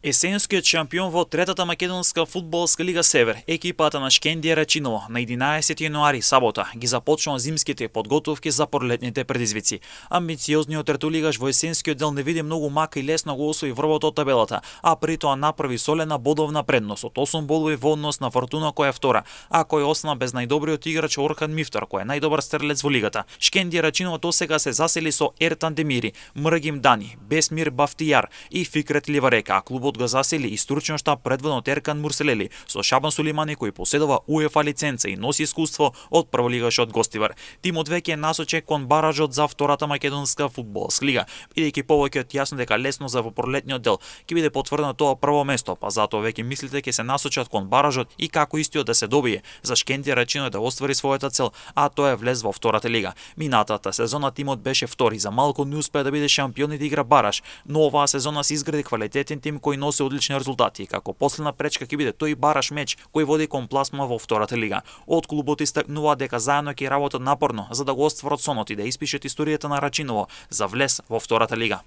Есенскиот шампион во третата македонска фудбалска лига Север, екипата на Шкендија Рачиново на 11 јануари сабота ги започнува зимските подготовки за пролетните предизвици. Амбициозниот ретолигаш во есенскиот дел не види многу мака и лесно го освои врвот од табелата, а при тоа направи солена бодовна предност од 8 болови во однос на Фортуна која е втора, а кој остана без најдобриот играч Орхан Мифтар кој е најдобар стрелец во лигата. Шкендија Рачиново досега се засели со Ертан Демири, Мргим Дани, Бесмир Бафтијар и Фикрет Ливарека, а клубот го засели и стручен штаб предводен од Еркан Мурселели со Шабан Сулимани кој поседува УЕФА лиценца и носи искуство од прволигашот Гостивар. Тимот веќе е насочен кон баражот за втората македонска фудбалска лига, бидејќи повеќе јасно дека лесно за во пролетниот дел ќе биде потврдено тоа прво место, па затоа веќе мислите ќе се насочат кон баражот и како истиот да се добие за Шкендија Рачиново да оствари својата цел, а тоа е влез во втората лига. Минатата сезона тимот беше втори, за малку не успеа да биде шампион и да игра бараж, но оваа сезона се изгради квалитетен тим кој носи одлични резултати, како последна пречка ќе биде тој бараш меч кој води кон пласма во втората лига. Од клубот истакнува дека заедно ќе работат напорно за да го остварат сонот и да испишат историјата на Рачиново за влез во втората лига.